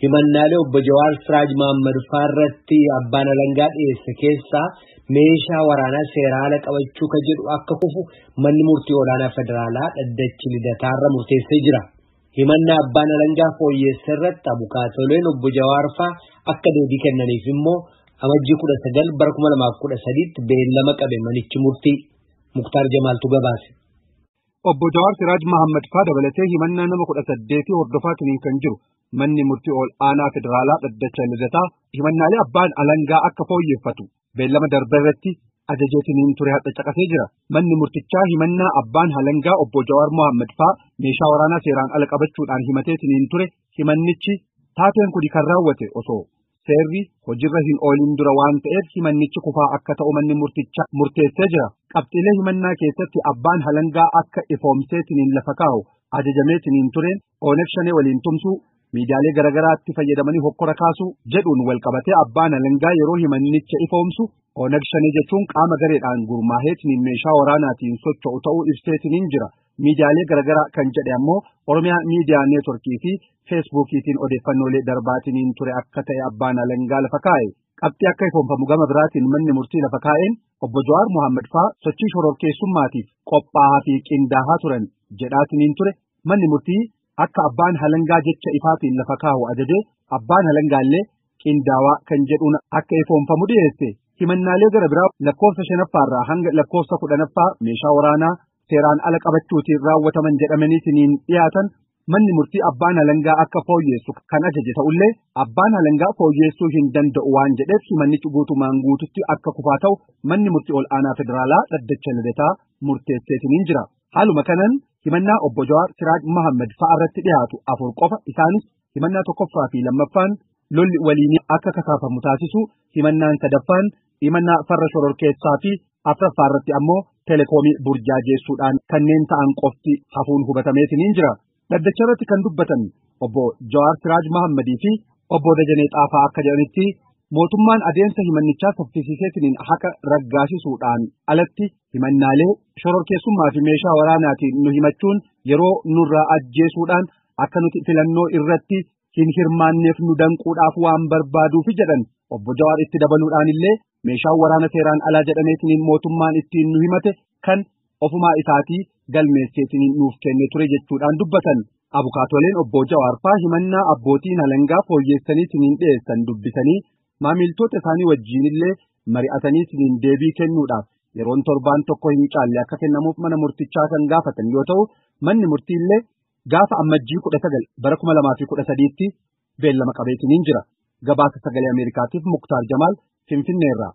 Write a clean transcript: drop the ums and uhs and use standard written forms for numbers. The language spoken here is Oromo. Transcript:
Himannaalee obbo Jawaar Siraaj Mohaammed fa'aa irratti abbaan alangaa dhiyeesse keessaa meeshaa waraanaa seeraan ala qabachuu ka jedhu akka kufu manni murtii olaanaa federaalaa dhaddachi lidataarra murteessee jira. Himannaa abbaan alangaa fooyyesse irratti abukaatoleen obbo Jawaar fa'aa akka deebii kennaniif immoo amajjii 19 bara 2013tti beellama qabe manichi murtii. Muktaar Jamaaltu gabaase. Obbo Jawaar Siraaj Mohaammed fa'aa dabalatee himannaa nama 18 hordofaa kan jiru manni murtii ol aanaa federaalaa dhaddacha lidataa himannaalee abbaan alangaa akka fooyyeffatu beellama darbe irratti ajajeetiniin ture hadha caqasee jira. Manni murtichaa himannaa abbaan alangaa obbo Jawaar Mohaammed fa'aa meeshaa waraanaa seeraan ala qabachuudhaan himateetiniin ture himannichi taateen kuni kan raawwate osoo seerri hojiirra hin oolin dura waan ta'eef himannichi kufaa akka ta'u manni murtichaa murteessee jira. Qabxiilee himannaa keessatti abbaan alangaa akka ifoomseetiniin lafa kaa'u ajajameetiniin tureen Ooneg Shanee waliin tumsuu miidiyaalee garaagaraatti fayyadamanii hokkora kaasuu jedhuun walqabatee abbaan alangaa yeroo himannicha ifoomsu Ooneg Shanee jechuun qaama gareedhaan gurmaaheetiniin meeshaa waraanaatiin socho'u ta'uu ibseetiniin jira. Miidiyaalee garaagaraa kan jedhe ammoo Oromiyaa Miidiyaa Neetworkii fi Feesbuukiitiin odeeffannoolee darbaatiniin ture akka ta'e abbaan alangaa lafa kaa'e. Qabxii akka ifoomfamu gama biraatiin manni murtii lafa kaa'een obbo Jawaar Mohaammed fa'aa sochii shororkeessummaatiif qophaa'aa fi qindaa'aa turan jedhaatiniin ture. Manni murtii akka abbaan alangaa jecha ifaatiin lafa kaa'u ajajee abbaan alangaallee qindaawaa kan jedhuun akka ifoomfamu dhiyeesse. Himannaalee gara biraa lakkoofsa 5ffaarraa hanga lakkoofsa 10ffaa meeshaa waraanaa seeraan ala qabachuutiin raawwataman jedhamaniitiniin dhiyaatan manni murtii abbaan alangaa akka fooyyeessu kan ajaje ta'ullee abbaan alangaa fooyyeessuu hin danda'u waan jedheef himannichi guutumaan guututti akka kufaa ta'u manni murtii ol aanaa federaalaa dhaddacha lidataa murteesseetiniin jira. Haaluma kanaan himannaa obbo Jawaar Siraaj Mohaammed fa'aa irratti dhiyaatu 4 qofa isaanis himannaa 1ffaa fi 2ffaan lolli waliinii akka kakaafamu taasisu, himannaan 3ffaan himannaa farra shororkeessaa fi 4ffaa irratti ammoo telekoomii burjaajeessuudhaan kanneen ta'an qofti hafuun hubatameetiniin jira. Dhaddacha irratti kan dubbatan obbo Jawaar Siraaj Mohaammadii fi obbo Dajanee Xaafaa akka jedhanitti mootummaan adeemsa himannichaa saffisiiseetiniin haqa raggaasisuudhaan alatti himannaalee shororkeessummaa fi meeshaa waraanaatiin nu himachuun yeroo nurraa ajjeesuudhaan akka nuti filannoo irratti hin hirmaanneef nu danquudhaaf waan barbaaduufi jedhan. Obbo Jawaar itti dabaluudhaan illee meeshaan waraana seeraan alaa jedhameetiniin mootummaan ittiin nu himate kan ofumaa isaatii galmeesseetiniin nuuf kenne ture jechuudhaan dubbatan. Abukaatoleen obbo Jawaar fa'aa himannaa abbootiin alangaa fooyyeessaniitiniin dhiyeessan dubbisanii maamiltoota isaanii wajjiinillee mari'ataniitiniin deebii kennuudhaaf yeroon torbaan tokko hin caalle akka kennamuuf mana murtichaa kan gaafatan yoo ta'u manni murtiillee gaafa ammajjii 19 bara 2013tti beellama qabeetiniin jira. Gabaasa sagalee Ameerikaatiif Muktaar Jamaal Finfinneerraa.